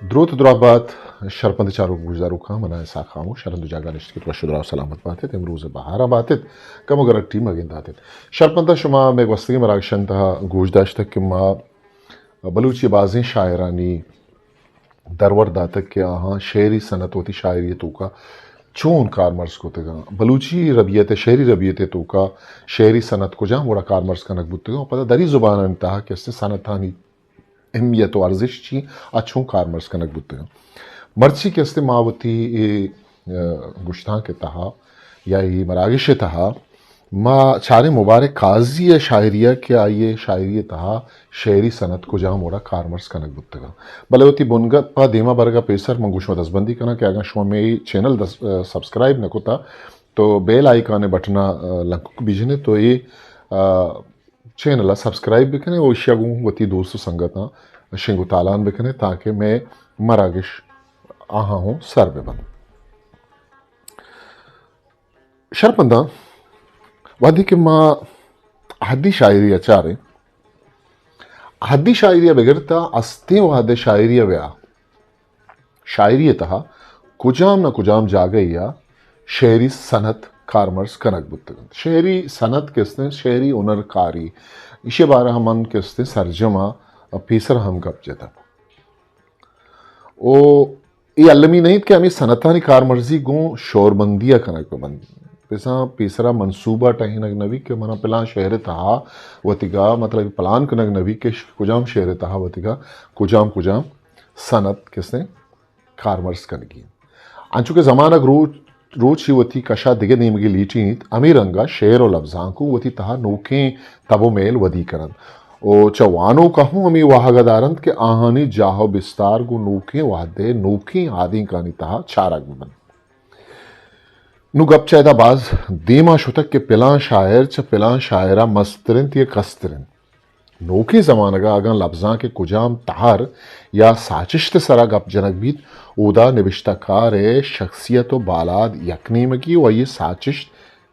دروت دراہ بات، شرپند چاروک گوشداروکاں، من آں اسحاق خاموش، شرند جاگہ نشتگ ات، وش و دراہ و سلامت بات ات، امروز بہاراں بات ات، کم و گرگ ٹیم ءَ گندات ات۔ شرپنداں، شما مئے گوستگیں مراگشانی تہا گوش داشتگ کہ ما بلوچی بازیں شاعرانی درور داتگ کہ آہاں شعری صنعت وتی شاعری ءِ توکا چون کارمرز کتگاں، بلوچی ربیت ءِ، شعری ربیت ءِ توکا شعری صنعت کجام وڑا کارمرز کنگ بوتگاں، و پدا دری زبانانی تہا کہ استیں صنعتانی اہمیت و ارزشت چی، آ چون کارمرز کنگ بوتگاں۔ مرچی کہ استیں ما وتی اے، ا، گشتانک ءِ تہا یا اے مراگش ءِ تہا ما چاریں مبارک قاضی ءِ شاعری ءَ کہ آئی ءِ شاعری ءِ تہا شعری صنعت کجام وڑا کارمرز کنگ بوتگاں۔ بلے وتی بنگپ ءَ دیما برگ ءَ پیسر من گوں شما دزبندی کناں کہ اگاں شما مئے چینل دس-، ا، سبسکرائب نہ کتا تو بیل آئیکان ءِ بٹن ءَ، ا، لنکک بجنے تو اے، ا، چینل ءَ سبسکرائب بکنے و ایشی ءَ گوں وتی دوست و سنگتاں شنگ و تالان بکنے تاکہ مئے مراگش آہاں ہوں سر بہ بنت۔ شرپنداں، وہدے کہ ما اہدی شاعری ءَ چاریں، اہدی شاعری ءَ بگر تا استیں وہد ءِ شاعری ءَ بیا، شاعری ءِ تہا کجام نہ کجام جاگہے ءَ شعری صنعت کارمرز کنگ بوتگ انت۔ شعری صنعت کہ استیں، شعری ہنر کاری، ایشی بارہ ءَ من کہ استیں سرجم ءَ پیسر ہم گپ جتگ۔ او اے المی نہ انت کہ ہمے صنعتانی کارمرزی گوں شوربندی ءَ کنگ بہ بنت۔ بزاں پیسرا منصوبہ ٹہینگ نہ بیت کہ منا پلان شہر ءِ تہا وتیگا، مطلب پلان کنگ نہ بیت کہ ش-، کجام شہر ءِ تہا وتیگا کجام کجام صنعت کہ استیں کارمرز کنگی انت۔ انچو کہ زمانگ روچ، روچی وتی کشا دگہ نیمگے لیٹینیت، ہمے رنگا شعر و لبزانک اوں وتی تہا نوکیں تب و میل ودی کننت و چہ وانوکا ہوں ہمے واہگا دارنت کہ آہانی جاہ و بستار گوں نوکیں وہدے نوکیں آدینکانی تہا چارگ بہ بنت۔ نوں گپ چہ ادا باز دیما شتگ کہ پلان شاعر چہ پلان شاعرا مستر انت یا کستر انت۔ نوکیں زمانگا اگاں لبزانک ءِ کجام تہر یا ساچشت ءِ سرا گپ جنگ بیت، اودا نبشتہ کار ءِ شخصیت و بالاد یک نیمگی و آئی ءِ ساچشت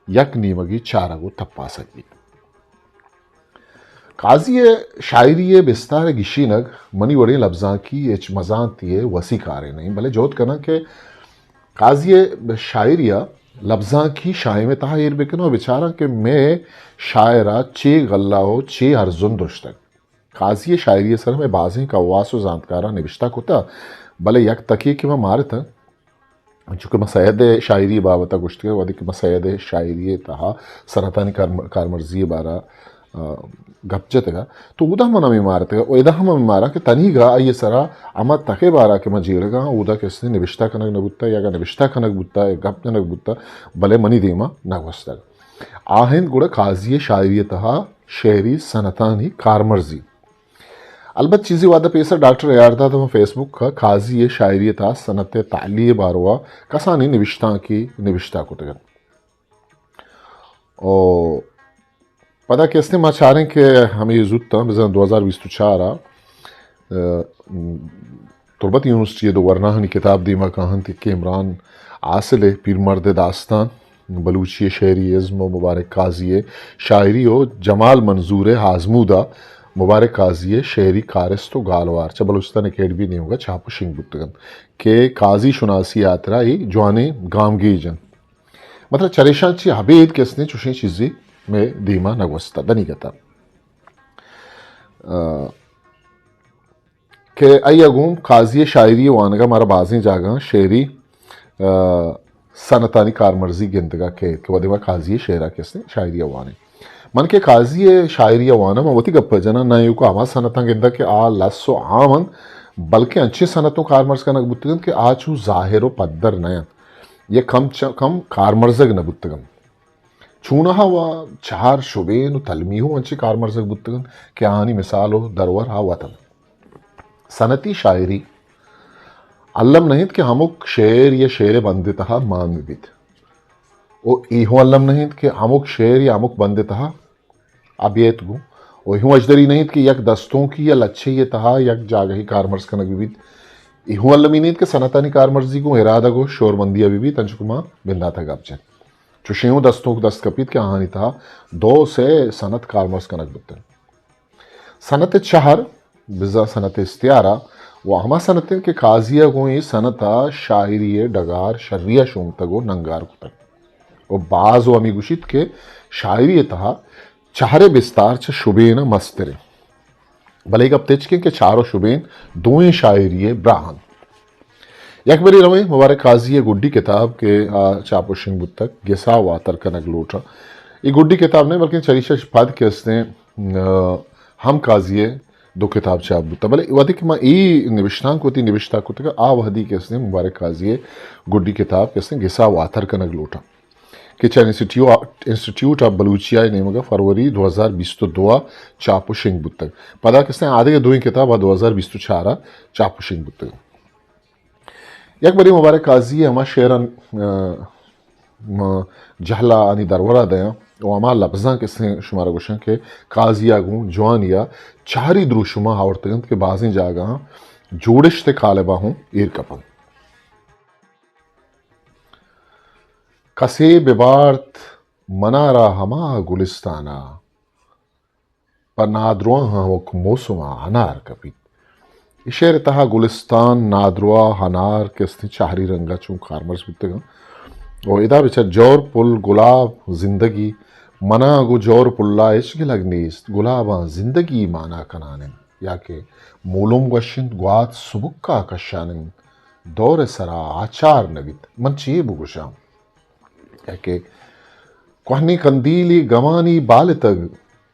یک نیمگی چارگ و تپاسگ بیت۔ قاضی ءِ شاعری ءِ بستار ءِ گیشینگ منی وڑیں لبزانکی ہچ مزانتی ءِ وسی کارے نہ انت، بلے جہد کناں کہ قاضی ءِ شاعری ءَ لبزانکی شاہیم ءِ تہا ایر بکناں و بچاراں کہ مئے شاعر ءَ چے غلہ و چے ارزند اشتگ۔ قاضی ءِ شاعری ءِ سرا مئے بازیں کواس و زانتکاراں نبشتہ کتہ، بلے یک تکے کہ من مارتہ، انچو کہ من سید ءِ شاعری ءِ بابت ءَ گوشتگ، وہدے کہ من سید ءِ شاعری ءِ تہا صنعتانی کارم-، کارمرزی ءِ بارہ ءَ، آ، گپ جتگ ءَ، تو اودا من ہمے مارتگ ءَ، و ادا ہم ہمے ماراں کہ تنیگا آئی ءِ سرا ہما تک ءِ بارہ ءَ کہ من جیڑگ ءَ آں، اودا کہ استیں نبشتہ کنگ نہ بوتہ، یا اگاں نبشتہ کنگ بوتہ، یا گپ جنگ بوتہ، بلے منی دیما نہ گوستگ۔ آ انت گڑا قاضی ءِ شاعری ءِ تہا شعری صنعتانی کارمرزی۔ البت چیزے وہد ءَ پیسر ڈاکٹر اے آر داد ءَ فیس بک ءَ قاضی ءِ شاعری ءِ تہا صنعت ءِ تعلیہ ءِ باروا کسانیں نبشتانکے نبشتہ کتگ انت۔ او پدا کہ استیں ما چاریں کہ ہمے زوت ءَ بزاں دو ہزار بیست و چار ءَ، ا، تربت یونیورسٹی ءِ دو ورناہانی کتاب دیما کاہنت، یکے عمران حاصل ءِ پیرمرد ءِ داستان، بلوچی ءِ شعری ازم و مبارک قاضی ءِ شاعری و جمال منظور ءِ آزمود ءَ مبارک قاضی ءِ شعری کارست و گالوار چہ بلوچستان اکیڈمی ءِ نیمگ ءَ چاپ و شنگ بوتگ انت کہ قاضی شناسی ءِ ہاترا اے جوانیں گامگیج انت۔ مطلب چریشاں چہ ابید کہ استیں چوشیں چیزے مئے دیما نہ گوستہ دنیگتا۔ ا، کہ آئی ءَ گوں قاضی ءِ شاعری ءِ وانگ ءَ مارا بازیں جاگہاں شعری، ا، صنعتانی کارمرزی گندگ ءَ کئیت کہ وھدے ما قاضی ءِ شعر ءَ کہ استیں شاعری ءَ وانیں۔ من کہ قاضی ءِ شاعری ءَ واناں، من وتی گپ ءَ جناں، نہ ایوک ءَ ہما صنعتاں گنداں کہ آ لس و عام انت، بلکیں انچیں صنعتوں کارمرز کنگ بوتگ انت کہ آ چو ظاہر و پدر نہ انت یا کم چہ کم کارمرزگ نہ بوتگ انت۔ چوناہا و چہر شبین و تلمیح و انچیں کارمرزگ بوتگ انت کہ آہانی مثال و درور ہا وت انت۔ صنعتی شاعری الم نہ انت کہ ہمک شعر یا شعر ءِ بند ءِ تہا مان بہ بیت۔ و اے ہوں الم نہ انت کہ ہمک شعر یا ہمک بند ءِ تہا ابیت گوں۔ و اے ہوں اژدری نہ انت کہ یک دستونکی یا لچہے ءِ تہا یک جاگہے کارمرز کنگ بہ بیت۔ اے ہوں المی نہ انت کہ صنعتانی کارمرزی گوں ارادگ و شوربندی ءَ بہ بیت، انچو کہ ما بندات ءَ گپ جت۔ چوشیں ہوں دستونک دست کپیت کہ آہانی تہا دو سے صنعت کارمرز کنگ بوتگ۔ صنعت چہر، بزاں صنعت استعارہ و ہما صنعت انت کہ قاضی ء گوں اے صنعت ء شاعری ء ڈگار شری ء شونگتگ و ننگار کتگ۔ و باز و ہمے گوشیت کہ شاعری ء تہا چہر ء بستار چہ شبین ء مستر انت۔ بلے اے گپ تچک انت کہ چہر و شبین دوئیں شاعری ء براہ انت۔ یک برے رویں مبارک قاضی ء گڈی کتاب کہ آ چاپ و شنگ بوتگ، گسا واتر کنگ لوٹاں۔ اے گڈی کتاب نہ بلکیں چریشش پد کہ استیں، آ، ہم قاضی ء دو کتاب چاپ بوتگ۔ بلے وہدے کہ ما اے نبشتانک وتی نبشتہ کتگ، آ وہدی کہ استیں مبارک قاضی ء گڈی کتاب کہ استیں گسا واتر کنگ لوٹاں۔ کہ چہ انسٹیٹیو-، انسٹیٹیوٹ آف بلوچیا ء نیمگ ء فروری دو ہزار بیست و دو ء چاپ و شنگ بوتگ۔ پدا کسیں آدگہ دوئیں کتاب ء دو ہزار بیست و چار ء چاپ و شنگ بوتگ۔ یک برے مبارک قاضی ء ہما شعران، آ، ما جہلا آنی درورا دیاں و ہما لبزاں کسیں شمارا گوشاں کہ قاضی ء گوں جوانی ء چہری دروشما آورتگ انت کہ بازیں جاگہاں جوڑشت ء قالبا ہوں ایر کپنت۔ کسے ببارت منارا ہما گلستانا، پہ نادرواں ہمک موسما انار کپیت۔ اے شعر ء تہا گلستان، نادروا، انار کہ استیں چہری رنگا چون کارمرز بوتگاں۔ و ادا بچار جور پل گلاب زندگی، منا گوں جور پلا ہچ گلگ نیست، گلاباں زندگی مانا کنان انت۔ یا کہ مولم گوش انت، گوات سبکا کشان انت، دور ء سرا آچار نہ بیت، من چے بگوشاں؟ کہ کوہنیں کندیلے گمانی بالتگ،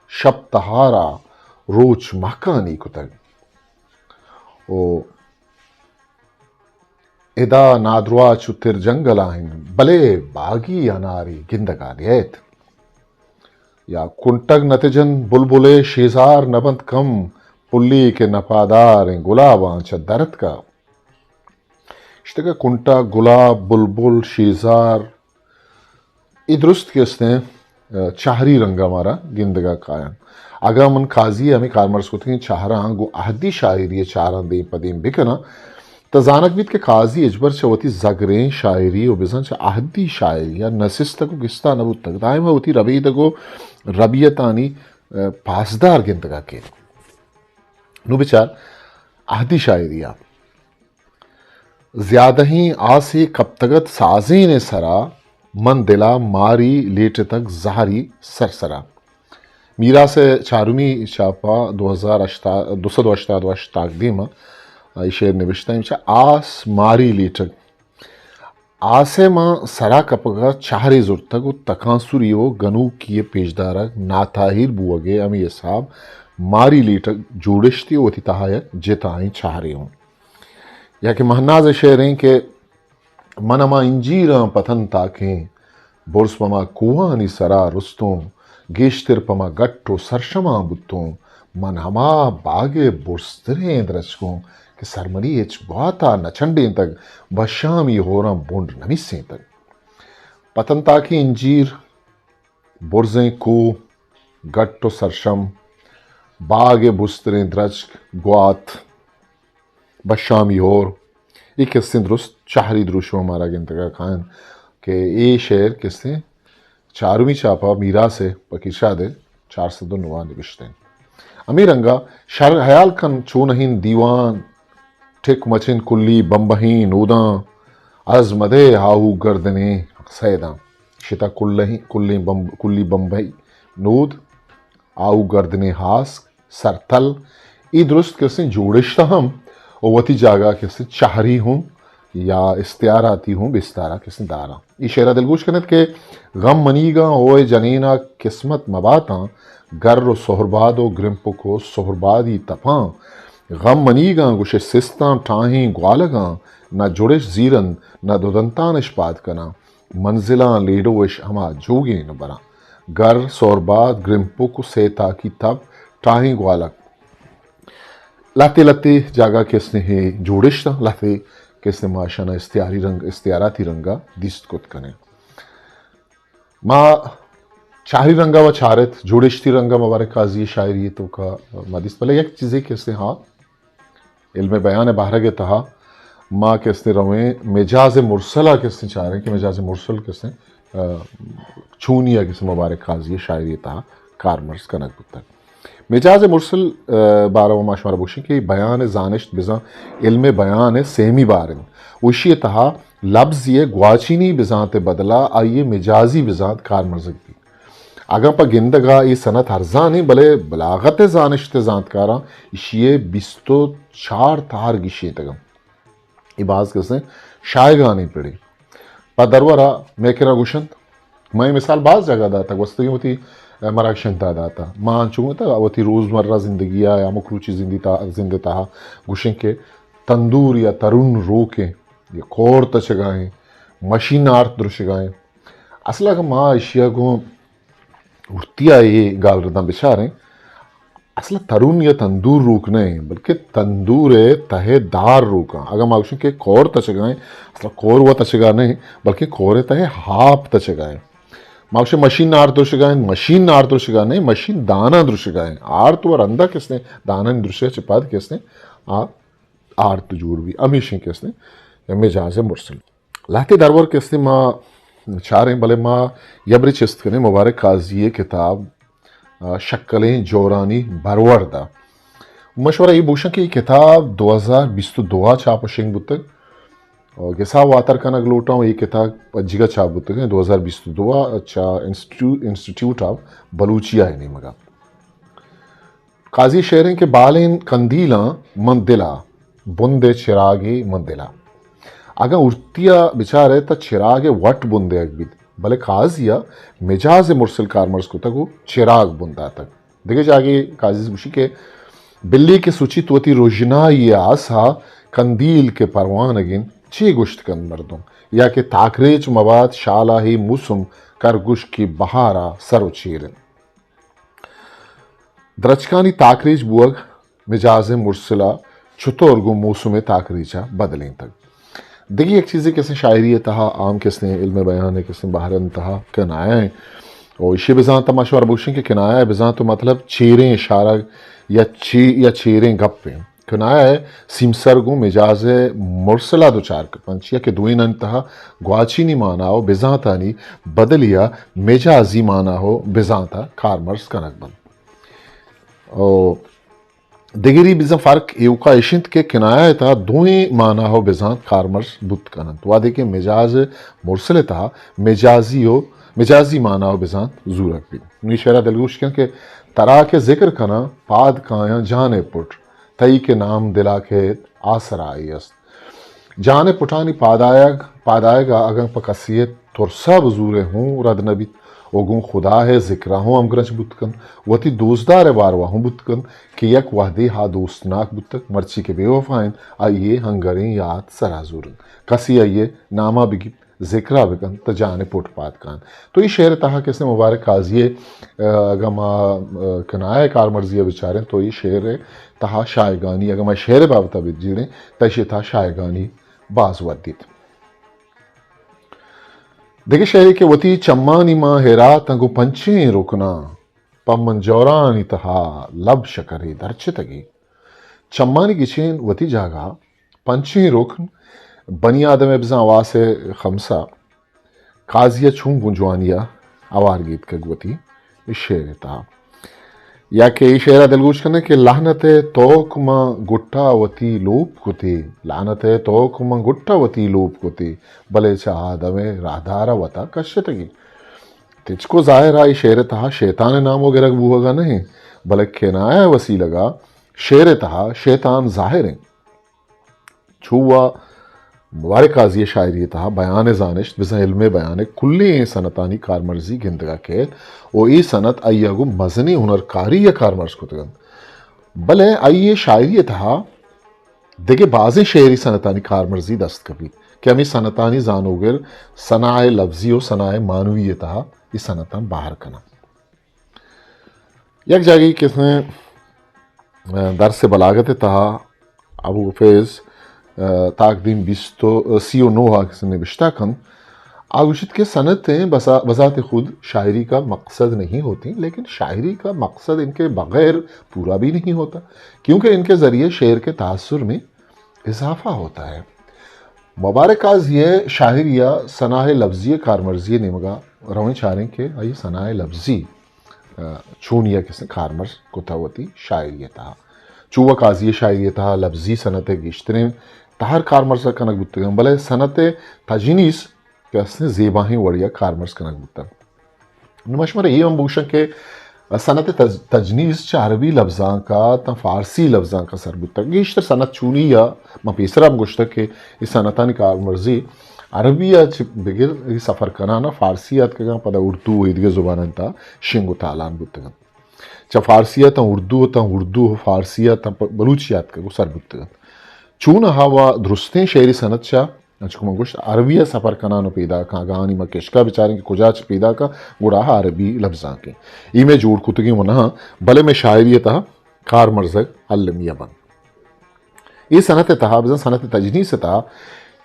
شپ تہارا روچ مہکانی کتگ۔ او ادا نادروا چو تر جنگلا انت، بلے باگی اناری گندگا نیت۔ یا کنٹگ نتجنت بلبلے شیزار نبنت کم، پلی کہ نپاداریں گلاباں چہ درتکا۔ اشتگا کنٹا گلاب، بلبل، شیزار، اے درست کہ استیں، آ، چہری رنگا مارا گندگا کاینت۔ اگاں من قاضی ء ہمے کارمرز کتگیں چہراں گوں اہدی شاعری ء چاراں دیم پہ دیم بکناں، تہ زانگ بیت کہ قاضی ہچبر چہ وتی زگریں شاعری و بزاں چہ اہدی شاعری ء نہ سستگ و گستا نہ بوتگ۔ دائم وتی ربیدگ و ربیتانی، آ، پاسدار گندگا کیت۔ نوں بچار اہدی شاعری ء۔ زیادہیں آسے کپتگ ات سازین ء سرا، من دل ء ماری لیٹتگ زہری سرسرا۔ میراث ء چارمی چاپ ء دو ہزار ہشتاد، دو سد و ہشتاد و ہشت تاکدیم ء اے شعر نبشتہ انت، چہ آس ماری لیٹگ۔ آس ء ماں سرا کپگ ء چہرے زرتگ و تکانسری و گنوکی ء پیشدارگ ناتاہیر بوگ ء ہمے حساب ماری لیٹگ جوڑشتے و وتی تہا یک جتائیں چہرے ہوں۔ یا کہ مہناز ء شعر ایں کہ من ہما انجیراں پتن تاکیں، برز پہ ما کوہانی سرا رستوں، گیشتر پہ ما گٹ و سرشماں بوتوں، من ہما باگ ء برزتریں درچکوں کہ سرمنی ہچ گواتا نہ چنڈینتگ، بشامی ہوراں بنڈ نہ میسینتگ۔ پتن تاکیں انجیر، برزیں کوہ، گٹ و سرشم، باگ ء برزتریں درچک، گوات، بشامی ہور، اے کسیں درست چہری دروشم ء مارا گندگا کاینت کہ اے شعر کسیں چارمی چاپا میراث ء فقیر شاد ء چار سد و نو ء نبشتہ انت۔ ہمے رنگا شر حیال کن چونہیں دیوان، ٹک مچن کلی بمبہیں نوداں، از مدے آہو گردنیں سیداں۔ شتا کلہیں، کلیں بمب-، کلی بمبئی نود، آہو گردنیں ہاسک، سرتل، اے درست کسیں جوڑشتہ ہم و وتی جاگہ کسیں چہری ہوں یا استعاراتی ہوں بستارا کسیں داراں۔ اے شعرا دلگوش کنت کہ غم منیگاں ہوئے جنینا قسمت مباتاں، گر و سہرباد و گرمپک و سہربادی تپاں۔ غم منیگاں گوشے سستاں ٹاہیں گوالگاں، نہ جڑش زیرند نہ دودنتانش پاد کناں۔ منزلاں لیڈوش ہما جوگیں نہ براں۔ گر، سہرباد، گرمپک و سیتاکی تب، ٹاہیں گوالگ۔ لہتے لہتے جاگہ کسیں ہے جوڑشتاں، لہتے کسیں ما اشانا استعاری رنگ، استعاراتی رنگا دیست کت کنیں۔ ما چہری رنگا و چارت، جوڑشتی رنگا مبارک قاضی شاعری توکا ما دیست۔ بلے یک چیزے کسیں ہاں، علم بیان ء بہرگ ء تہا ما کہ استیں رویں مجاز مرسل ء کہ استیں چاریں کہ مجاز مرسل کہ استیں، آ، چونی ء کہ استیں مبارک قاضی ء شاعری ء تہا کارمرز کنگ بوتگ۔ مجاز مرسل، آ، باروا ما شمارا بگوشیں کہ بیان زانشت بزاں علم بیان سیمی بار انت۔ و اشی تہا لبزی گواچینی بزانت بدلا آئی مجازی بزانت کارمرزگ بیت۔ اگاں پہ گندگا اے صنعت ارزانیں، بلے بلاغت زانشت زانتکاراں اشی بیست و چار تہر گیشینتگ انت۔ اے باز کسیں شایگانیں پڑے۔ پہ درورا مئے کرا گوشنت، من اے مثال باز جاگہ داتا، گوستگیں وتی مراگشنتا داتا۔ ما انچو گوتا وتی روزمرہ زندگی ء یا ہمک روچی زندی تا-، زند تہا گوشیں کہ تندور یا ترون روکیں، یا کور تچگائیں، مشین آرت درشگائیں۔ اصل اگاں ما اشیا گوں وتی ء اے گالرداں بچاریں، اصل ترون یا تندور روک نہ انت، بلکہ تندور ء تہ ء دار روکاں۔ اگاں ما گوشیں کہ کور تچگا انت، اصل کور و تچگا نہ انت، بلکہ کور ء تہ ء ہاپ تچگا انت۔ ما گوشیں مشین آرت درشگا انت، مشین آرت درشگا نہ انت، مشین داناں درشگا انت۔ آرت و رندا کسیں داناں درشگا چہ پد کسیں آ آرت جوڑ بی، ہمیشیں کسیں مجاز مرسل۔ لہتے درور کہ استیں ما چاریں، بلے ما یبرے چست کنیں مبارک قاضی ء کتاب، آ، شکلیں جورانی برورد ء۔ مشورہ اے بوشن کہ اے کتاب دو ہزار بیست و دو ء چاپ و شنگ بوتگ۔ و گسا واتر کنگ لوٹاں، اے کتاب پجیگا چاپ بوتگ، دو ہزار بیست و دو ء چا انسٹیٹیو-، انسٹیٹیوٹ آف بلوچیا ء نیمگا۔ قاضی شعریں کہ بالیں قندیلاں من دلا، بندے چراگے من دلا۔ اگاں ارتیا بچارے تہ چراگے وٹ بندیگ بیت، بلے قاضیا مجاز مرسل کارمرز کتگ و چراگ بنداتگ۔ دگہ جاگے قاضی گوشی کہ بلی کہ سچیت وتی رژنائی آسا، قندیل کہ پروانگین چے گوشت کنت مردم؟ یا کہ تاکریچ مبات شالاہی موسم، کرگوش کہ بہارا سر و چیرن۔ درچکانی تاکریچ بوگ مجاز مرسلا چطور گوں موسم تاکریچا بدلینتگ؟ دگہ یک چیزے کہ استیں شاعری تہا عام کہ استیں علم بیان کہ استیں بحران تہا کنایہ ہیں۔ و اشی بزانت ما شمار بوشیں کہ کنایہ بزانت و مطلب چیریں اشارہ یا چی-، یا چیریں گپ ہیں۔ کنایہ سیمسر گوں مجاز مرسلا دچار کپنت، چیا کہ دوئینانی تہا گواچینی مانا و بزانتانی بدلیا مجازی مانا و بزانتا کارمرز کنگ بنت۔ و دگری بزاں فرق ایوکا اش انت کہ کنایہ ء تہا دوئیں مانا و بزانت کارمرز بوت کننت، وہدے کہ مجاز مرسل ء تہا مجازی و مجازی مانا و بزانت زورگ بیت۔ نی شعرا دلگوش کن کہ ترا کہ ذکر کناں پاد کایاں جان ء پٹ، تئی کہ نام دلا کیت آسرائی است۔ جان ء پٹانی پادآیگ، پادآیگ ء اگاں پہ کسی ء ترس ء بزورئے ہوں رد نہ بیت و گوں خدا ء ذکر ء ہوں ہمگرنچ بوت کنت، وتی دوستدار ء باروا ہوں بوت کنت کہ یک وہدے ہا دوستناک بوتگ، مرچی کہ بے وفا انت، آئی ء ہنگریں یات سرا زور انت۔ کسی آئی ء ناما بگیپت، ذکرا بکنت تہ جان ء پٹ پاد کانت۔ تو اے شعر ء تہا کسے مبارک قاضی ء، ء، اگاں ما، ء، کنایہ ء کارمرزی ء بچاریں تو اے شعر ء تہا شایگانی، اگاں ما شعر ء بابت ء بجیڑیں تہ ایشی ء تہا شایگانی باز ودیت۔ دگہ شعرے کہ وتی چمانی ماں ہیراتاں گوں پنچیں رکناں، پہ من جورانی تہا لب شکرے درچتگی۔ چمانی گچین وتی جاگہ، پنچیں رکن، بنی آدم ء بزاں واس ء خمسہ، قاضی ء چون گوں جوانی ء ہوار گیتکگ وتی اے شعر ء تہا۔ یا کہ اے شعر ء دلگوش کنیں کہ لعنت ء توک ماں گٹا وتی لوپ کتے، لعنت ء توک ماں گٹا وتی لوپ کتے، بلے چہ آدم ء راہدار ء وتا کشتگی۔ تچکو ظاہر ء اے شعر ء تہا شیطان ء نام و گرگ بوہگا نہ انت، بلے کنایہ ء وسیلگ ء شعر ء تہا شیطان ظاہر انت۔ چو وا مبارک قاضی ء شاعری ء تہا بیان ء زانشت بزاں علم ء بیان ء کلیں صنعتانی کارمرزی گندگ ء کیت و اے صنعت آئی ء گوں مزنیں ہنرکاری ء کارمرز کتگ انت۔ بلے آئی ء شاعری ء تہا دگہ بازیں شعری صنعتانی کارمرزی دست کپیت کہ ہمے صنعتانی زانوگر صناع لفظی و صناع معنوی ء تہا اے صنعتاں بہر کناں۔ یک جاگہے کسیں، ء، درس بلاغت ء تہا ابو فیض، ء، تاکدیم بیست و، سی و نو ء کسیں نبشتہ کنت۔ آ گوشیت کہ صنعتیں بسا-، بذات خود شاعری کا مقصد نہیں ہوتی، لیکن شاعری کا مقصد ان کے بغیر پورا بھی نہیں ہوتا، کیونکہ ان کے ذریعے شعر کے تاثر میں اضافہ ہوتا ہے۔ مبارک قاضی ء شاعری ء صناع لفظی ء کارمرزی ء نیمگا رویں چاریں کہ آئی صناع لفظی چونی ءَ کسیں کارمرز کتہ وتی شاعری ءِ تہا۔ چو ءَ قاضی ءِ شاعری ءِ تہا لبزی صنعت ءِ گیشتریں تہر کارمرز کنگ بوتگ انت، بلے صنعت تجنیس کہ استیں زیباہیں وڑے ءَ کارمرز کنگ بوتگ۔ نوں ما شمارا اے ہم بگوشاں کہ صنعت تج-، تجنیس چہ عربی لبزانک ءَ تاں فارسی لبزانک ءَ سر بوتگ۔ گیشتر صنعت چونی ءَ ما پیسر ہم گوشتگ کہ اے صنعتانی کارمرزی عربی ءَ چہ بگر اے سفر کنان ءَ فارسی ءَ اتکگ انت، پدا اردو و ایدگہ زبانانی تہا شنگ و تالان بوتگ انت۔ چہ فارسی ءَ تاں اردو، تاں اردو و فارسی ءَ تاں پ-، بلوچی ءَ اتکگ و سر بوتگ انت۔ چوناہا و درستیں شعری صنعت چہ انچو کہ من گوشت، عربی ءَ سفر کنان و پیداک آں، اگاں آنی ما کشک ءَ بچاریں کہ کجا چہ پیداک آں، گڑا آ عربی لبزانک انت۔ اے مئے جوڑ کتگیں ونہاں، بلے مئے شاعری ءِ تہا کارمرزگ المی ءَ بنت۔ اے صنعت ءِ تہا، بزاں صنعت تجنیس ءِ تہا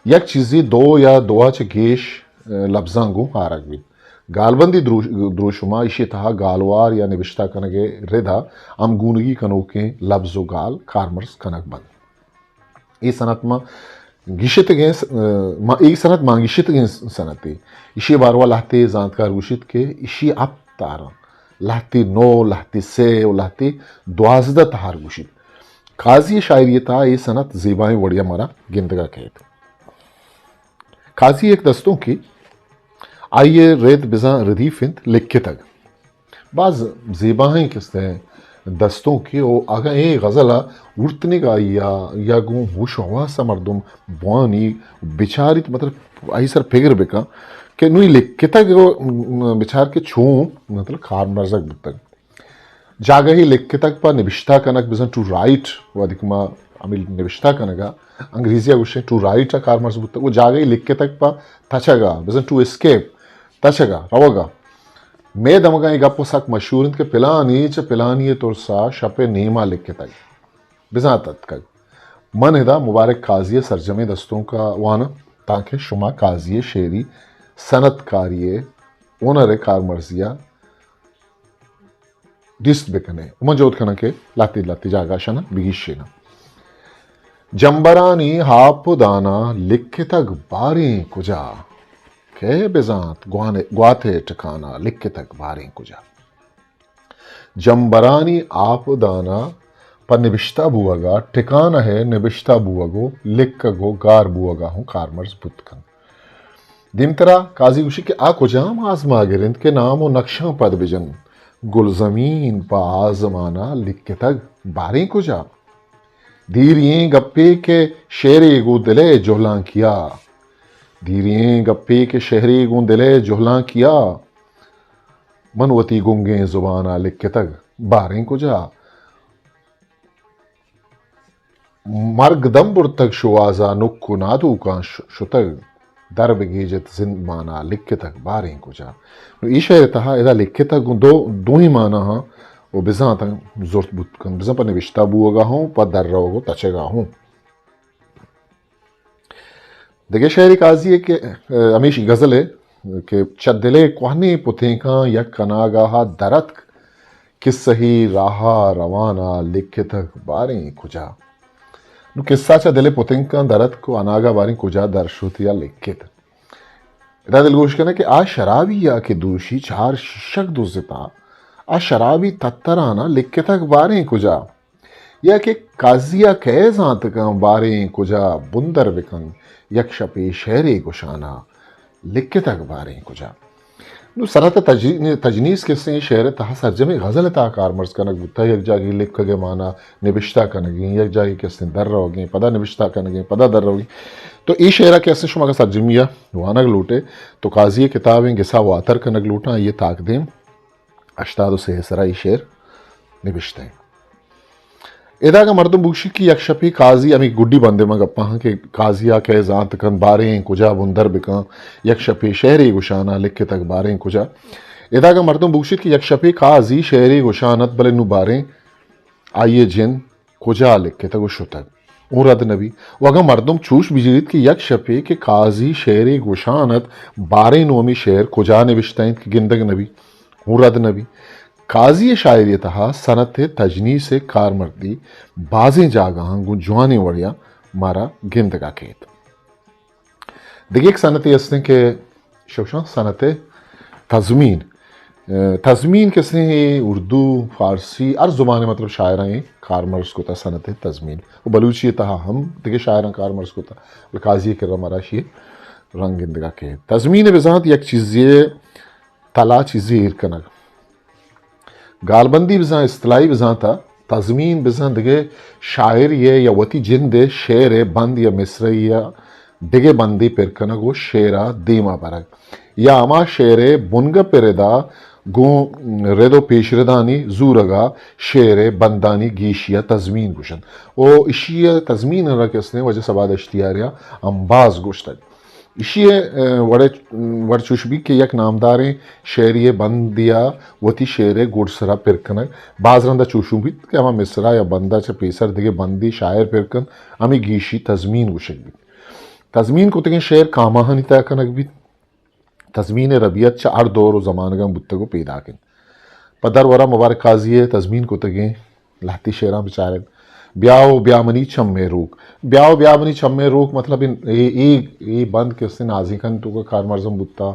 یک چیزے دو یا دو ءَ چہ گیش، ءَ، لبزاں گوں آرگ بیت۔ گالبندی درو-، دروشم ءَ ایشی ءِ تہا گالوار یا نبشتہ کنگ ءِ رد ءَ ہمگونگی کنوکیں لبز و گال کارمرز کنگ بنت۔ اے صنعت ما گیشتگیں س-، ما، اے صنعت ما گیشتگیں صنعتے۔ ایشی باروا لہتے زانتکار گوشیت کہ ایشی ہپت تہر انت۔ لہتے نو، لہتے سے و لہتے دوازدہ تہر گوشیت۔ قاضی شاعری تہا اے صنعت زیبائیں وڑیا مارا گندگا کئیت۔ قاضی یک دستونکے، آئی رد بزاں ردیف انت لکتگ۔ باز زیباہیں کسے دستونکے، او اگاں اے غزل ءَ ورتنیگ آئی ءَ یا گوں ہوش و حواس ءَ مردم بوانی، بچاریت، مطلب آئی سر پگر بکن کہ نوں اے لکتگ و بچار کہ چون مطلب کارمرزگ بوتگ۔ جاگہے لکتگ پہ نبشتہ کنگ، بزاں ٹو رائٹ، وہدے کہ ما ہمے نبشتہ کنگ ءَ انگریزی ءَ گوشیں ٹو رائٹ ءَ کارمرز بوتگ، و جاگہے لکتگ پہ تچگ ءَ، بزاں ٹو اسکیپ، تچگ ءَ، روگ ءَ۔ مئے دمگاں اے گپ سک مشہور انت کہ پلانی چہ پلانی ءِ ترس ءَ شپ ءِ نیم ءَ لکتگ، بزاں تتکگ۔ من ادا مبارک قاضی ءِ سرجمیں دستونک ءَ واناں، تانکہ شما قاضی ءِ شعری صنعت کاری ءِ ہنر ءِ کارمرزی ءَ دیست بکنیں۔ من جہد کناں کہ لہتے لہتے جاگہ اشانا بگیشیناں۔ جمبرانی آپ و دانا لکتگ باریں کجا؟ کئے بزانت گوانے-، گوات ءِ ٹکانا لکتگ باریں کجا؟ جمبرانی آپ و دانا پہ نبشتہ بوہگا ٹکانہ ءِ نبشتہ بوہگ و لکگ و گار بوہگا ہوں کارمرز بوت کنت۔ دیمترا قاضی گوشی کہ آ کجام آزماگر انت کہ نام و نقشاں پد بجن؟ گلزمین پہ آزمانا لکتگ باریں کجا؟ دیریں گپے کہ شعرے گوں دل ءِ جہلانکیا، دیریں گپے کہ شعرے گوں دل ءِ جہلانکیا، من وتی گنگیں زبانا لکتگ باریں کجا؟ مرگ دم برتگ شوہازا نک و نادوکاں ش-، شتگ، در بگیجت زندمانا لکتگ باریں کجا۔ نوں اے شعر ءِ تہا ادا لکتگ گوں دو، دوئیں معناہاں و بزانتاں زرت بوت کنت، بزاں پہ نبشتہ بوہگا ہوں، پہ در روگ و تچگا ہوں۔ دگہ شعرے قاضی ءِ کہ، ءَ، ہمیشی غزل ءِ کہ چہ دل ءِ کوہنیں پتینکاں یک اناگاہ ءَ در اتک، کسہی راہ ءَ روان ءَ لکتگ باریں کجا۔ نوں کسہ چہ دل ءِ پتینکاں در اتک و اناگاہ باریں کجا در شت یا لکت۔ ادا دلگوش کنہ کہ آ شرابی ءَ کہ دوشی چار شیشگ دزتا، آ شرابی تتران ءَ لکتگ باریں کجا۔ یا کہ قاضی ءَ کئے زانت کن باریں کجا بندر بکن، یک شپے شعرے گشانا لکتگ باریں کجا۔ نوں صنعت تج-، تجنیس کسیں شعر ءِ تہا سرجمیں غزل ءِ تہا کارمرز کنگ بوتگ، یک جاگہے لکگ ءِ مانا نبشتہ کنگیں، یک جاگہے کسیں در روگیں، پدا نبشتہ کنگیں، پدا در روگیں۔ تو اے شعر ءَ کسیں شما اگاں سرجمی ءَ وانگ لوٹے تو قاضی ءِ کتابیں گسا واتر کنگ لوٹاں، آئی ءِ تاکدیم ہشتاد و سے ءِ سرا اے شعر نبشتہ انت۔ ادا اگاں مردم بگوشیت کہ یک شپے قاضی، ہمے گڈی بندے من گپاں کہ قاضی ءَ کئے زانت کنت باریں کجا بندر بکن، یک شپے شعرے گشانا لکتگ باریں کجا۔ ادا اگاں مردم بگوشیت کہ یک شپے قاضی شعرے گشان ات، بلے نوں باریں آئی ءِ جند کجا لکتگ و شتگ؟ اوں رد نہ بی۔ و اگاں مردم چوش بجیریت کہ یک شپے کہ قاضی شعرے گوشان ات، باریں نوں ہمے شعر کجا نبشتہ انت کہ گندگ نہ بی؟ اوں رد نہ بی۔ قاضی ءِ شاعری ءِ تہا صنعت ءِ تجنیس ءِ کارمردی بازیں جاگہاں گوں جوانیں وڑیاں مارا گندگا کیت۔ دگہ یک صنعتے استیں کہ شوشاں صنعت تضمین۔ تضمین کسیں اردو، فارسی، ہر زبان ء مطلب شاعراں اے کارمرز کتا صنعت تضمین۔ و بلوچی ء تہا ہم دگہ شاعراں کارمرز کتا، بلے قاضی ء کرا مارا اشی رنگ گندگا کئیت۔ تضمین ء بزانت یک چیزے تلا چیزے ایر کنگ۔ گالبندی بزاں، اصطلاحی بزاں تا تضمین بزاں دگہ شاعری ء یا وتی جند ء شعر ء بند یا مصرعی ء دگہ بندے پر کنگ و شعر ء دیما برگ، یا ہما شعر ء بنگپ ء ردا گوں رد و پیشردانی زورگ ء شعر ء بندانی گیشی ء تضمین گوشنت۔ و اشی ء تضمین ء را کسنے وجہ سبا دشتیاری ء امباز گوشتگ۔ ایشی ء، ء، وڑ ء، وڑ چوش بیت کہ یک نامداریں شعری ء بندے ء وتی شعر ء گڈسرا پر کنگ۔ باز رند ء چوشوں بیت کہ ہما مصرع یا بند ء چہ پیسر دگہ بندے شاعر پر کنت، ہمے گیشی تضمین گوشگ بیت۔ تضمین کتگیں شعر کاماہانی تہا کنگ بیت۔ تضمین ء ربیت چہ ہر دور و زمانگاں بوتگ و پیداک انت۔ پہ درورا مبارک قاضی ء تضمین کتگیں لہتی شعراں بچاریں۔ بیا و بیا منی چم ء روک۔ بیا و بیا منی چم ء روک مطلب ان-، اے، اے، اے بند کسیں نازینکاں توکا کارمرزم بوتا۔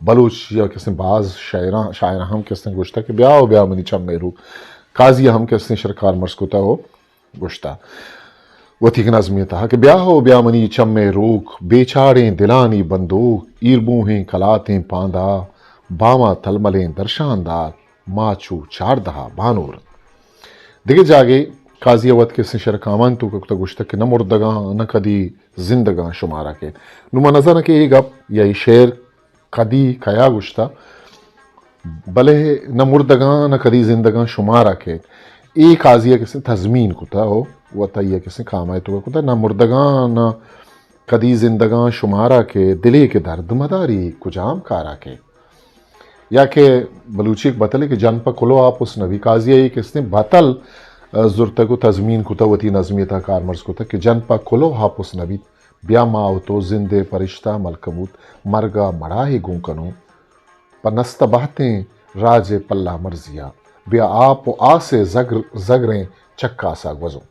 بلوچ یا کسیں باز شاعراں، شاعراں ہم کسیں گوشتا کہ بیا و بیا منی چم ء روک۔ قاضی ء ہم کسیں شر کارمرز کتا و گوشتا وتی یک نظمے تہا کہ بیا ہو بیا منی چم ء روک، بے چاڑیں دلانی بندوک، ایربوہیں کلاتیں پاندا، باما تلملیں درشاندار، ما چو چاردہا بانور۔ دگہ جاگے قاضی ء وت کسیں شعر کامان توکا کتا گوشتگ کہ نہ مردگاں نہ کدی زندگاں شمارا کیت۔ نوں ما نزاناں کہ اے گپ یا اے شعر کدی کیا گوشتا، بلے نہ مردگاں نہ کدی زندگاں شمارا کیت۔ اے قاضی ء کسیں تضمین کتا و وت آئی ء کسیں کامائے توکا کتا، نہ مردگاں نہ کدی زندگاں شمارا کیت، دلے کہ درد مداری کجام کارا کیت۔ یا کہ بلوچی یک بتلے کہ جن پہ کلو آپس نبی، قاضی ء اے کسیں بتل، ء، زرتگ و تضمین کتا وتی نظمی تہا کارمرز کتا کہ جن پہ کلو آپس نبیت، بیا ما و تو زندے پرشتہ ملکموت، مرگا مڑاہے گون کنوں۔ پہ نستہ بہتیں راج ء پلہ مرزیا، بیا آپ و آس ء زگر، زگریں چکاسا گوزوں۔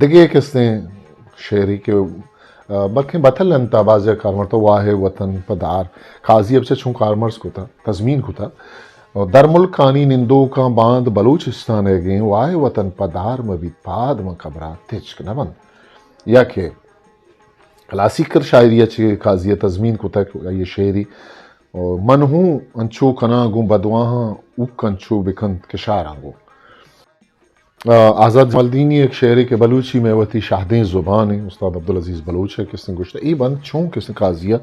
دگہ کسیں شعری کہ، آ، بلکیں بتل انت، بازیں کارمرز کتا، واہ وطن پہ دار۔ قاضی ء بچہ چون کارمرز کتا، تضمین کتا۔ درملکانی نندوکاں باند بلوچستان ء گیں، واہ وطن پہ دار مہ بیت، پاد من قبرا تچک نہ بنت۔ یا کہ کلاسیکل شاعری ء چہ قاضی ء تضمین کتگ، آئی ء شعری، من ہوں انچو کناں گوں بدواہاں، اوک انچو بکنت کہ شاراں گوں۔ آ، آزاد جمالدینی یک شعرے کہ بلوچی مئے وتی شہدیں زبان ایں، استاد عبدالعزیز بلوچ ء کسیں گوشتہ، اے بند چون کسیں قاضی ء،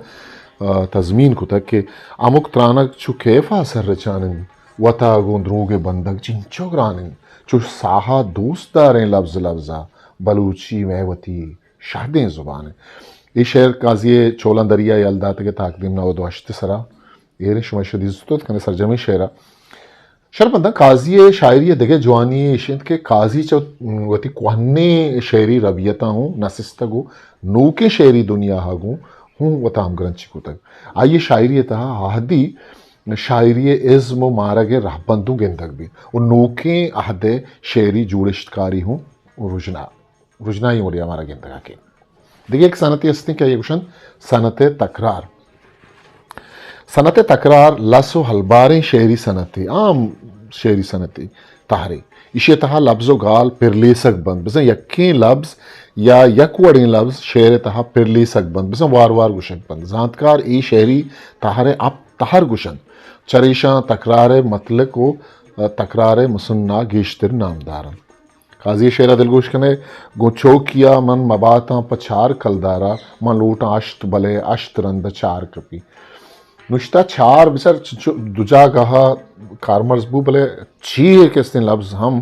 آ، تضمین کتگ کہ ہمک ترانگ چو کیف ء سر رچان انت، وتا گوں دروگ ء بندگ چنچو گران انت، چو ساہ ء دوست داریں لبز لبز ء بلوچی مئے وتی شہدیں زبان انت۔ اے شعر قاضی ء چولاں دریا یل داتگ ء تاکدیم نود و ہشت ء سرا ایر انت، شما شدی زرت کنے سرجمیں شعر ء۔ شرپمنداں، قاضی ء شاعری ء دگہ جوانی ایش انت کہ قاضی چہ وتی کوہنیں شعری ربیتاں ہوں نسستگ و نوکیں شعری دنیا ء گوں ہوں وتا ہمگرنچی کتگ۔ آئی ء شاعری ء تہا آہدی شاعری ء ازم و مارگ ء رہبند ہوں گندگ بیت و نوکیں عہد ء شعری جوڑشتکاری ہوں رژنا۔ رژنائی وڑے ء مارا گندگا کیت۔ دگہ یک صنعتے استیں کہ آئی گوشنت صنعت تکرار۔ صنعت تکرار لس و ہلباریں شعری صنعتے، عام شعری صنعتے، تہرے۔ ایشی ء تہا لبز و گال پرلیسگ بنت، بزاں یکیں لبز یا یک وڑیں لبز شعر ء تہا پرلیسگ بنت، بزاں وار وار گوشگ بنت۔ زانتکار اے شعری تہر ء اپ تہر گوشنت۔ چریشاں تکرار ء مطلق و تکرار ء مثنی گیشتر نامدار انت۔ قاضی ء شعر ء دلگوش کن ئے، گوں چوکی ء من مباتاں پہ چار کلدار ء، من لوٹاں ہشت بلے ہشت رند ء چار کپی۔ نوشتہ چار بچار چ-، چ-، دو جاگہ ء کارمرز بو، بلے چی ء کستیں لبز ہم،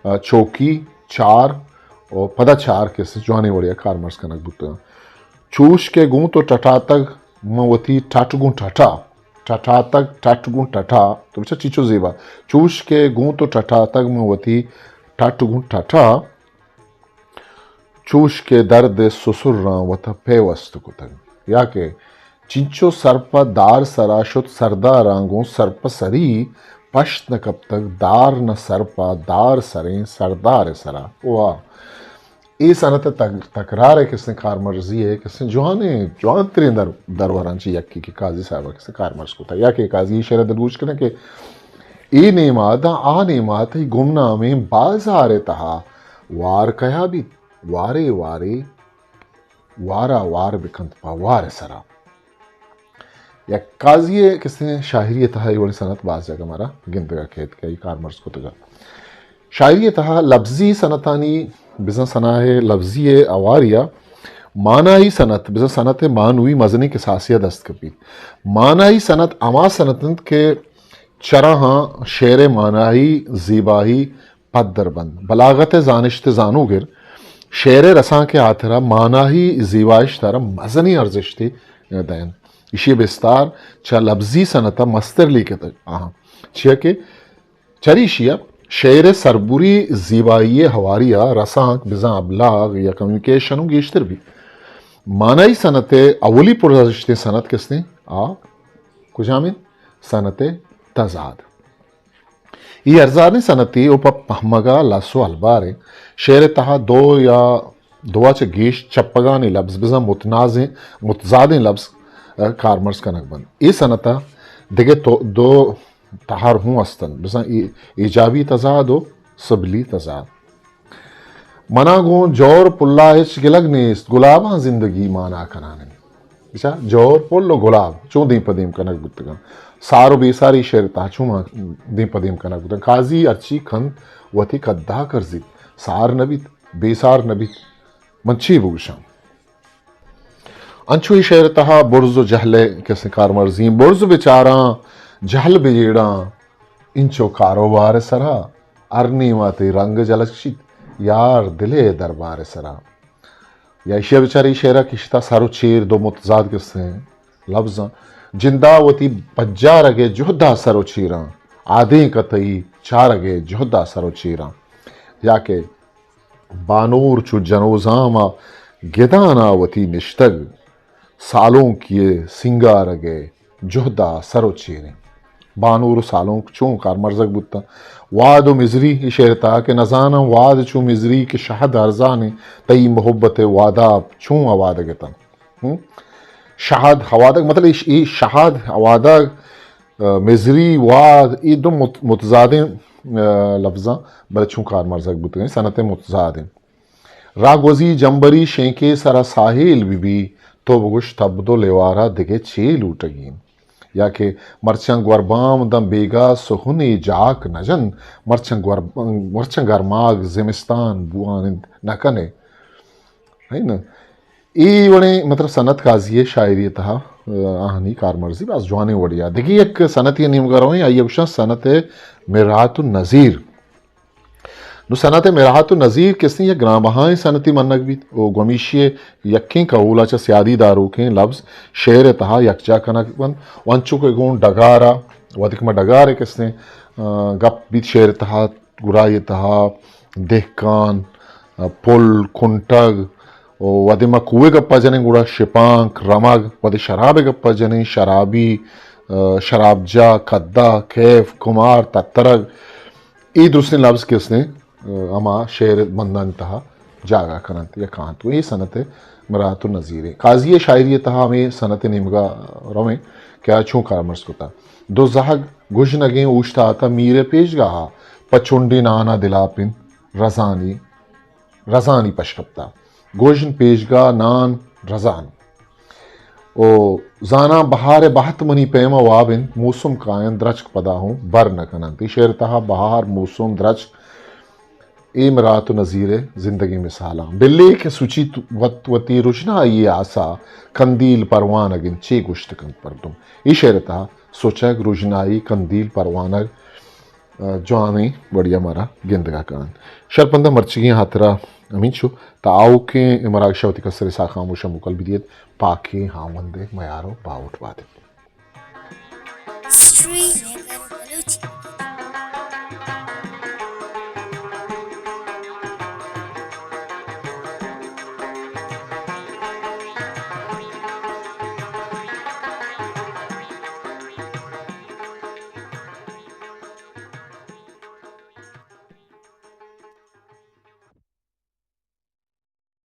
ء، چوکی، چار و پدا چار کستیں جوانیں وڑے ء کارمرز کنگ بوتگ۔ چوش کہ گوں تو ٹٹاتگ من وتی ٹٹ گوں ٹٹا، ٹٹاتگ ٹٹ گوں ٹٹا، تو بچار چیچو زیبا۔ چوش کہ گوں تو ٹٹاتگ من وتی ٹٹ گوں ٹٹا، چوش کہ درد ء سسراں وتا پیوست کتگ۔ یا کہ چنچو سر پہ دار سرا شت سرداراں گوں سر پہ سری پشت نہ کپتگ، دار نہ سر پہ دار سریں سردار ء سرا۔ واہ! اے صنعت ءِ تک-، تکرار ءِ کسیں کارمرزی ءِ کسیں جوانیں، جوانتریں در-، دروران چہ یکے کہ قاضی صاحب ءَ کسیں کارمرز کتا، یا کہ قاضی ءِ شعر ءَ دلگوش کنیں کہ اے نیم ءَ داں آ نیم ءَ تئی گمنامیں بازار ءِ تہا وار کیا بیت، وارے وارے وارا وار بکنت پہ وار ءِ سرا۔ یک قاضی ءِ کسیں شاعری ءِ تہا اے وڑیں صنعت باز جاگہ مارا گندگ ءَ کیت کہ آئی کارمرز کتگ ءَ۔ شاعری ءِ تہا لبزی صنعتانی بزاں صنعت ءِ لبزی ءِ ہواری ءَ مانائی صنعت، بزاں صنعت ءِ مانوی مزنیں کساسے ءَ دست کپیت۔ مانائی صنعت ہما صنعت انت کہ چراہاں شعر ءِ مانائی زیبائی پدر بنت۔ بلاغت ءِ زانشت ءِ زانوگر شعر ءِ رسانک ءِ ہاترا مانائی زیبائشت ءَ را مزنیں ارزشتے دئینت۔ ایشی ءِ بستار چہ لبزی صنعت ءَ مستر لیکتگ آں، چیا کہ چریشی ءَ شعر ءِ سربری زیبائی ءِ ہواری ءَ رسانک بزاں ابلاغ یا کمیونیکیشن اوں گیشتر بیت۔ مانائی صنعت ءِ اولی پرارزشتیں صنعت کستیں آ کجام انت؟ صنعت ءِ تضاد۔ اے ارزانیں صنعتے ءُ پہ پہمگ ءَ لس ءُ الباریں۔ شعر ءِ تہا دو یا دو ءَ چہ گیش چپگانی لبز بزاں متنازیں، متضادیں لبز، ءَ، کارمرز کنگ بنت۔ اے صنعت ءَ دگہ تو-، دو تہر ہوں است انت، بزاں اے-، ایجابی تضاد ءُ سبلی تضاد۔ منا گوں جور پلا ہچ گلگ نیست، گلاباں زندگی مانا کنان انت۔ بچار، جور پل ءُ گلاب چون دیم پہ دیم کنگ بوتگاں۔ سار ءُ بے ساری شعر ءِ تہا چون ما دیم پہ دیم کنگ بوتگاں۔ قاضی ہرچی کنت وتی قدا کرزیت، سار نہ بیت، بے سار نہ بیت۔ من چی بگوشاں؟ انچو اے شعر ءِ تہا برز ءُ جہل ءِ کسیں کارمرزی، برز بچاراں، جہل بجیڑاں، انچو کاروبار ءِ سرا، ہر نیما تئی رنگ جلشیت، یار دل ءِ دربار ءِ سرا۔ یا ایشی ءَ بچار، اے شعر ءَ کشتا سر ءُ چیر دو متضاد کسیں لبزاں۔ جندا وتی پجارگ ءِ جہدا سر ءُ چیراں، آدینک ءَ تئی چارگ ءِ جہدا سر ءُ چیراں۔ یا کہ بانور چو جنوزام ءَ گدان ءَ وتی نشتگ، سالونکی ءِ سینگارگ ءِ جہدا سر ءُ چیریں۔ بانور ءُ سالونک چون کارمرزگ بوتاں؟ واد ءُ مزری، اے شعر ءِ تہا کہ نزاناں واد چو مزری کہ شہد ارزانیں، تئی محبت ءِ واداپ چون ہوادگ اتاں؟ ہم؟ شہد ہوادگ، مطلب اے ش-، اے شہد ہوادگ، ءَ، مزری، واد، اے دو مت-، متضادیں، ءَ، لبزاں، بلے چون کارمرزگ بوتگیں، صنعت ءِ متضادیں۔ راگوزی جمبری شینکے سرا ساہیل بہ بی، تو بگوش تبدل ءِ وارا دگہ چے لوٹگی انت؟ یا کہ مرچاں گوربام داں بیگاہ سہنے جاک نہ جنت، مرچاں گور-، مرچاں گرماگ زمستان بوان انت نہ کنے۔ ہے نا؟ اے وڑیں مطلب صنعت قاضی ءِ شاعری ءِ تہا، ءَ، آہانی کارمرزی باز جوانیں وڑے ءَ۔ دگہ یک صنعتے ءِ نیمگ ءَ رویں، آئی ءَ گوشاں صنعت مراعات النظیر۔ نوں صنعت مراعات النظیر کسیں یک گران بہائیں صنعتے منگ بیت ءُ گمیشی ءِ یکیں کہول ءَ چہ سیادی داروکیں لبز شعر ءِ تہا یکجا کنگ بنت ءُ انچو کہ گوں ڈگار ءَ، وھدے کہ ما ڈگار ءِ کسیں، ءَ، گپ بیت شعر ءِ تہا، گڑا اے تہا دہکان، ءَ، پل، کنٹگ، ءُ وھدے ما کوہ ءِ گپ ءَ جنیں گڑا شپانک، رمگ، وھدے شراب ءِ گپ ءَ جنیں شرابی، ءَ، شرابجاہ، کدہ، کیف، کمار، تترگ، اے درستیں لبز کہ استیں، ءَ، ہما شعر بندانی تہا جاگہ کننت یا کاینت۔ ءُ اے صنعت مراعات النظیر ایں۔ قاضی ءِ شاعری ءِ تہا ہمے صنعت ءِ نیمگ ءَ رویں کہ آ چون کارمرز کتا۔ دو زہگ گژنگیں اوشتاتہ میر ءِ پیشگاہ ءَ، پہ چنڈے نان ءَ دلاپ انت رزانی، رزانی پشکپتا۔ گژن، پیشگاہ، نان، رزان۔ او زاناں بہار ءِ بہت منی پیم ءَ واب انت، موسم کاینت درچک پدا ہوں بر نہ کننت۔ اے شعر ءِ تہا بہار، موسم، درچک، اے مراعات النظیر ءِ زندگی مثالاں۔ بلے کہ سچیت وت وتی رژنائی ءِ آسا، کندیل پروانگ انت، چے گوشت کنت مردم۔ اے شعر ءِ تہا سچگ، رژنائی، کندیل، پروانگ، ءَ، جوانیں وڑے ءَ مارا گندگ ءَ کننت۔ شرپنداں مرچیگیں ہاترا ہمینچو، تا آؤکیں مراگش ءَ وتی کسر ءِ ساہ خاموش ءَ موکل بدیت۔ پاکیں ہاوند ءِ میار ءُ باہوٹ بات انت۔ ہسٹری لیبن بلوچی۔